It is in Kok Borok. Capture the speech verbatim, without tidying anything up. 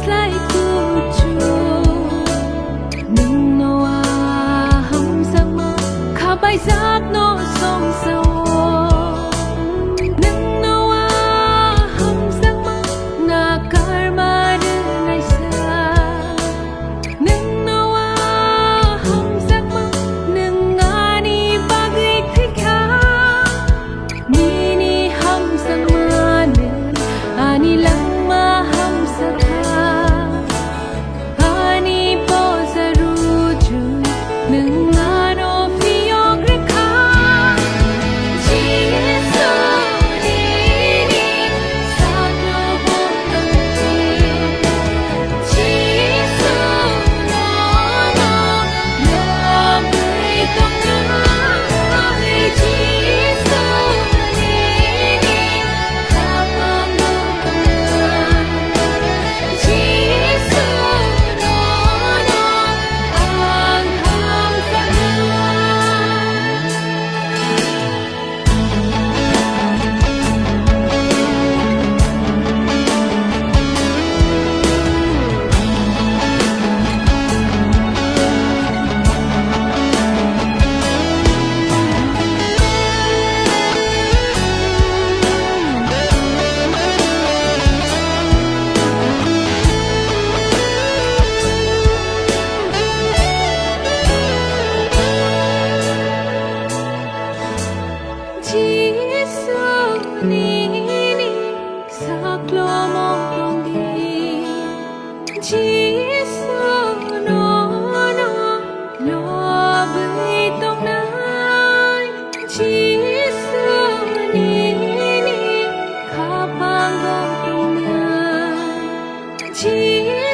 Lai kuchu, nwngno a hamjakma khabaijak no songsa-o. Nwngno a hamjakma nakarma rwnaisa. Nwngno a hamjakma, nwng ani bagwi thwikha. Nini hamjakma nwng ani langma hamjakha. Ani posa rujui nwng ano phiyok rwkha. Jisu nini sakno bo tongdi. Jisu nono lobwi tongnai. Jisu nini khapang bo tongnai. Jisu nono ang hamjaknai. Jisu nini saklomo tongdi. Jisu nono lobwi tongnai. Jisu nini khapango tongnai. Jisu